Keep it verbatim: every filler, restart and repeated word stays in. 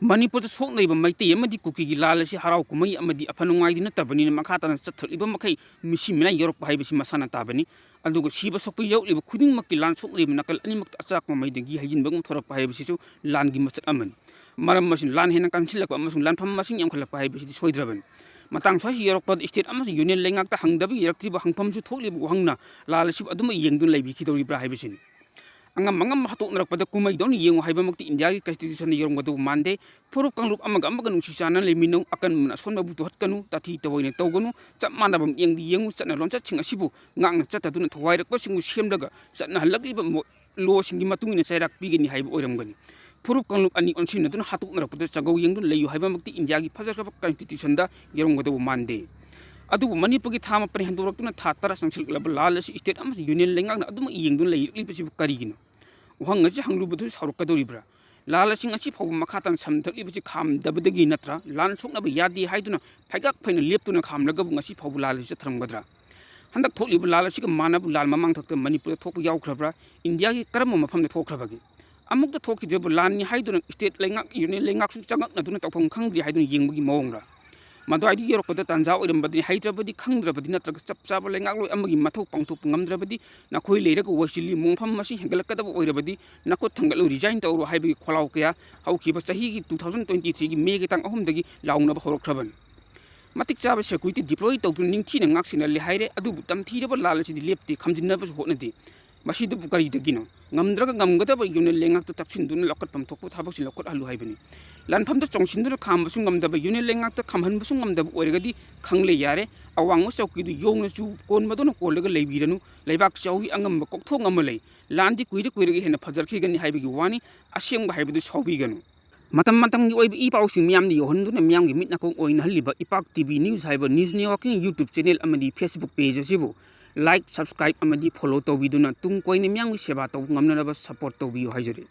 ꯃꯅꯤꯄꯨꯔꯗ ꯁꯣꯛꯅꯔꯤꯕ ꯃꯩꯇꯩ ꯑꯃꯗꯤ ꯀꯨꯀꯤꯒꯤ ꯂꯥꯟ ꯑꯁꯤ ꯍꯔꯥꯎ ꯀꯨꯝꯍꯩ ꯑꯃꯗꯤ ꯑꯐ ꯅꯨꯡꯉꯥꯏꯗꯤ ꯅꯠꯇꯕꯅꯤꯅ, ꯃꯈꯥ ꯇꯥꯅ ꯆꯠꯊꯔꯛꯂꯤꯕ ꯃꯈꯩ ꯃꯤꯁꯤ ꯃꯤꯅꯥꯏ ꯌꯧꯔꯛꯄ ꯍꯥꯏꯕꯁꯤ ꯃꯁꯥꯅ ꯇꯥꯕꯅꯤ꯫ ꯑꯗꯨꯒ ꯁꯤꯕ ꯁꯣꯛꯄ ꯌꯥꯎꯔꯛꯂꯤꯕ ꯈꯨꯗꯤꯡꯃꯛꯀꯤ ꯂꯥꯟ ꯁꯣꯛꯅꯔꯤꯕ ꯅꯥꯀꯜ ꯑꯅꯤꯃꯛꯇ ꯑꯆꯥꯛꯄ ꯃꯩꯗꯒꯤ ꯍꯩꯖꯤꯟꯕꯒꯨꯝ ꯊꯣꯔꯛꯄ ꯍꯥꯏꯕꯁꯤꯁꯨ ꯂꯥꯟꯒꯤ ꯃꯆꯠ ꯑꯃꯅꯤ꯫ ꯃꯔꯝ ꯑꯁꯤꯅ ꯂꯥꯟ ꯍꯦꯟꯅ ꯀꯟꯁꯤꯜꯂꯛꯄ ꯑꯃꯁꯨꯡ ꯂꯥꯟꯐꯝ ꯃꯁꯤꯡ ꯌꯥꯝꯈꯠꯂꯛꯄ ꯍꯥꯏꯕꯁꯤꯗꯤ ꯁꯣꯏꯗ꯭ꯔꯕꯅꯤ꯫ ꯃꯇꯥꯡ ꯁ꯭ꯋꯥꯏꯁꯤ ꯌꯧꯔꯛꯄꯗ state ꯑꯃꯁꯨꯡ union ꯂꯩꯉꯥꯛꯇ ꯍꯪꯗꯕ ꯌꯥꯔꯛꯇ꯭ꯔꯤꯕ ꯍꯪꯐꯝꯁꯨ ꯊꯣꯛꯂꯤꯕ ꯋꯥꯍꯪꯅ ꯂꯥꯟ ꯑꯁꯤꯕꯨ ꯑꯗꯨꯃꯛ ꯌꯦꯡꯗꯨꯅ ꯂꯩꯕꯤꯈꯤꯗꯧꯔꯤꯕ꯭ꯔꯥ ꯍꯥꯏꯕꯁꯤꯅꯤ꯫ ꯑꯉꯝ ꯑꯉꯝꯕ ꯍꯥꯠꯇꯣꯛꯅꯔꯛꯄꯗ ꯀꯨꯝꯍꯩꯗꯧꯅ ꯌꯦꯡꯉꯨ ꯍꯥꯏꯕꯃꯛꯇꯤ ꯏꯟꯗꯤꯌꯥꯒꯤ constitutionꯗ ꯌꯧꯔꯝꯒꯗꯧꯕ ꯃꯥꯟꯗꯦ꯫ ꯐꯨꯔꯨꯞ ꯀꯥꯡꯂꯨꯞ ꯑꯃꯒ ꯑꯃꯒ ꯅꯨꯡꯁꯤ ꯆꯥꯟꯅꯅ ꯂꯩꯃꯤꯟꯅꯧ, ꯑꯀꯟꯕꯅ ꯑꯁꯣꯟꯕꯕꯨ ꯇꯨꯍꯠꯀꯅꯨ, ꯇꯥꯊꯤ ꯇꯧꯑꯣꯏꯅ ꯇꯧꯒꯅꯨ, ꯆꯞ ꯃꯥꯟꯅꯕ ꯃꯤꯠꯌꯦꯡꯗ ꯌꯦꯡꯉꯨ, ꯆꯠꯅ ꯂꯣꯟꯆꯠꯁꯤꯡ ꯑꯁꯤꯕꯨ ꯉꯥꯛꯅ ꯆꯠꯇꯗꯨꯅ ꯊꯨꯒꯥꯏꯔꯛꯄꯁꯤꯡꯕꯨ ꯁꯦꯝꯂꯒ ꯆꯠꯅꯍꯜꯂꯛꯂꯤꯕ ꯃꯣ-, lawꯁꯤꯡꯒꯤ ꯃꯇꯨꯡ ꯏꯟꯅ ꯆꯩꯔꯥꯛ ꯄꯤꯒꯅꯤ ꯍꯥꯏꯕ ꯑꯣꯏꯔꯝꯒꯅꯤ꯫ ꯐꯨꯔꯨꯞ ꯀꯥꯡꯂꯨꯞ ꯑꯅꯤ ꯑꯣꯟꯁꯤꯟꯅꯗꯨꯅ ꯍꯥꯠꯇꯣꯛꯅꯔꯛꯄꯗ ꯆꯒꯧ ꯌꯦꯡꯗꯨꯅ ꯂꯩꯌꯨ ꯍꯥꯏꯕꯃꯛꯇꯤ ꯏꯟꯗꯤꯌꯥꯒꯤ ꯐꯖꯈ꯭ꯔꯕ constitutionꯗ ꯌꯧꯔꯝꯒꯗꯧꯕ ꯃꯥꯟꯗꯦ꯫ ꯑꯗꯨꯕꯨ ꯃꯅꯤꯄꯨꯔꯒꯤ ꯊꯥ ꯃꯥꯄꯟ ꯍꯦꯟꯗꯣꯔꯛꯇꯨꯅ ꯊꯥ ꯇꯔꯥ ꯆꯪꯁꯤꯜꯂꯛꯂꯕ ꯂꯥꯟ ꯑꯁꯤ state ꯑꯃꯁꯨꯡ union ꯂꯩꯉꯥꯛꯅ ꯑꯗꯨꯃꯛ ꯌꯦꯡꯗꯨꯅ ꯂꯩꯔꯛꯂꯤꯕꯁꯤꯕꯨ ꯀꯔꯤꯒꯤꯅꯣ? ꯋꯥꯍꯪ ꯑꯁꯤ ꯍꯪꯂꯨꯕꯗꯨ ꯁꯥꯎꯔꯛꯀꯗꯧꯔꯤꯕ꯭ꯔꯥ? ꯂꯥꯟ ꯑꯁꯤ ꯉꯁꯤ ꯐꯥꯎꯕ ꯃꯈꯥ ꯇꯥꯅ ꯁꯝꯊꯔꯛꯂꯤꯕꯁꯤ ꯈꯥꯝꯗꯕꯗꯒꯤ ꯅꯠꯇ꯭ꯔꯥ? ꯂꯥꯟ ꯁꯣꯛꯅꯕ ꯌꯥꯗꯦ ꯍꯥꯏꯗꯨꯅ ꯐꯩꯒꯥꯛ ꯐꯩꯅ ꯂꯦꯞꯇꯨꯅ ꯈꯥꯝꯂꯒꯕꯨ ꯉꯁꯤ ꯐꯥꯎꯕ ꯂꯥꯟ ꯑꯁꯤ ꯆꯠꯊꯔꯝꯒꯗ꯭ꯔꯥ? ꯍꯟꯗꯛ ꯊꯣꯛꯂꯤꯕ ꯂꯥꯟ ꯑꯁꯤꯒ ꯃꯥꯟꯅꯕ ꯂꯥꯟ ꯃꯃꯥꯡꯊꯛꯇ ꯃꯅꯤꯄꯨꯔꯗ ꯊꯣꯛꯄ ꯌꯥꯎꯈ꯭ꯔꯕ꯭ꯔꯥ? ꯏꯟꯗꯤꯌꯥꯒꯤ ꯀꯔꯝꯕ ꯃꯐꯝꯗ ꯊꯣꯛꯈ꯭ꯔꯕꯒꯦ? ꯑꯃꯨꯛꯇ ꯊꯣꯛꯈꯤꯗ꯭ꯔꯤꯕ ꯂꯥꯟꯅꯤ ꯍꯥꯏꯗꯨꯅ state ꯂꯩꯉꯥꯛ, union ꯂꯩꯉꯥꯛꯁꯨ ꯆꯉꯛꯅꯗꯨꯅ ꯇꯧꯐꯝ ꯈꯪꯗ꯭ꯔꯤ ꯍꯥꯏꯗꯨꯅ ꯌꯦꯡꯕꯒꯤ ꯃꯑꯣꯡꯔ? ꯃꯗꯨꯋꯥꯏꯗ ꯌꯧꯔꯛꯄꯗ ꯇꯥꯟꯖꯥ ꯑꯣꯏꯔꯝꯕꯗꯤ, ꯍꯩꯇ꯭ꯔꯕꯗꯤ, ꯈꯪꯗ꯭ꯔꯕꯗꯤ ꯅꯠꯇ꯭ꯔꯒ ꯆꯞ ꯆꯥꯕ ꯂꯩꯉꯥꯛꯂꯣꯏ ꯑꯃꯒꯤ ꯃꯊꯧ ꯄꯥꯡꯊꯣꯛꯄ ꯉꯝꯗ꯭ꯔꯕꯗꯤ, ꯅꯈꯣꯏ ꯂꯩꯔꯒ ꯋꯥꯏꯁꯤꯜꯂꯤ, ꯃꯣꯡꯐꯝ ꯃꯁꯤꯡ ꯍꯦꯟꯒꯠꯂꯛꯀꯗꯕ ꯑꯣꯏꯔꯕꯗꯤ ꯅꯈꯨꯠ ꯊꯥꯡꯒꯠꯂꯨ, resign ꯇꯧꯔꯨ ꯍꯥꯏꯕꯒꯤ ꯈꯣꯜꯂꯥꯎ ꯀꯌꯥ ꯍꯧꯈꯤꯕ ꯆꯍꯤꯒꯤ two thousand twenty threeꯒꯤ Mayꯒꯤ ꯇꯥꯡ ꯑꯍꯨꯝꯗꯒꯤ ꯂꯥꯎꯅꯕ ꯍꯧꯔꯛꯈ꯭ꯔꯕꯅꯤ꯫ ꯃꯇꯤꯛ ꯆꯥꯕ security deploy ꯇꯧꯗꯨꯅ ꯅꯤꯡꯊꯤꯅ ꯉꯥꯛꯁꯦꯟꯅꯍꯜꯂꯤ ꯍꯥꯏꯔꯦ, ꯑꯗꯨꯕꯨ ꯇꯝꯊꯤꯔꯕ ꯂꯥꯟ ꯑꯁꯤꯗꯤ ꯂꯦꯞꯇꯦ, ꯈꯥꯝꯖꯤꯟꯅꯕꯁꯨ ꯍꯣꯠꯅꯗꯦ꯫ ꯃꯁꯤꯗꯕꯨ ꯀꯔꯤꯗꯒꯤꯅꯣ? ꯉꯝꯗ꯭ꯔꯒ ꯉꯝꯒꯗꯕ union ꯂꯩꯉꯥꯛꯇ ꯇꯛꯁꯤꯟꯗꯨꯅ ꯂꯧꯈꯠꯐꯝ ꯊꯣꯛꯄ ꯊꯕꯛꯁꯤꯡ ꯂꯧꯈꯠꯍꯜꯂꯨ ꯍꯥꯏꯕꯅꯤ꯫ ꯂꯥꯟꯐꯝꯗ ꯆꯣꯡꯁꯤꯟꯗꯨꯅ ꯈꯥꯝꯕꯁꯨ ꯉꯝꯗꯕ union ꯂꯩꯉꯥꯛꯇ ꯈꯥꯝꯍꯟꯕꯁꯨ ꯉꯝꯗꯕ ꯑꯣꯏꯔꯒꯗꯤ ꯈꯪꯂꯦ ꯌꯥꯔꯦ, ꯑꯋꯥꯡꯕ ꯆꯧꯀꯤꯗꯨ ꯌꯣꯡꯅ ꯆꯨ ꯀꯣꯟꯕꯗꯧꯅ ꯀꯣꯜꯂꯒ ꯂꯩꯕꯤꯔꯅꯨ꯫ ꯂꯩꯕꯥꯛ ꯆꯥꯎꯏ, ꯑꯉꯝꯕ ꯀꯣꯛꯊꯣꯛ ꯉꯝꯕ ꯂꯩ꯫ ꯂꯥꯟꯗꯤ ꯀꯨꯏꯔ ꯀꯨꯏꯔꯒ ꯍꯦꯟꯅ ꯐꯖꯔꯛꯈꯤꯒꯅꯤ ꯍꯥꯏꯕꯒꯤ ꯋꯥꯅꯤ, ꯑꯁꯦꯡꯕ ꯍꯥꯏꯕꯗꯨ ꯁꯥꯎꯕꯤꯒꯅꯨ꯫ ꯃꯇꯝ ꯃꯇꯝꯒꯤ ꯑꯣꯏꯕ ꯏ ꯄꯥꯎꯁꯤꯡ ꯃꯤꯌꯥꯝꯗ ꯌꯧꯍꯟꯗꯨꯅ ꯃꯤꯌꯥꯝꯒꯤ ꯃꯤꯠ ꯅꯥꯀꯣꯡ ꯑꯣꯏꯅꯍꯜꯂꯤꯕ ꯏꯄꯥꯛ TV News ꯍꯥꯏꯕ news networking YouTube channel ꯑꯃꯗꯤ Facebook page ꯑꯁꯤꯕꯨ like, subscribe ꯑꯃꯗꯤ follow ꯇꯧꯕꯤꯗꯨꯅ ꯇꯨꯡ ꯀꯣꯏꯅ ꯃꯤꯌꯥꯝꯒꯤ ꯁꯦꯕꯥ ꯇꯧꯕ ꯉꯝꯅꯅꯕ support ꯇꯧꯕꯤꯌꯨ ꯍꯥꯏꯖꯔꯤ꯫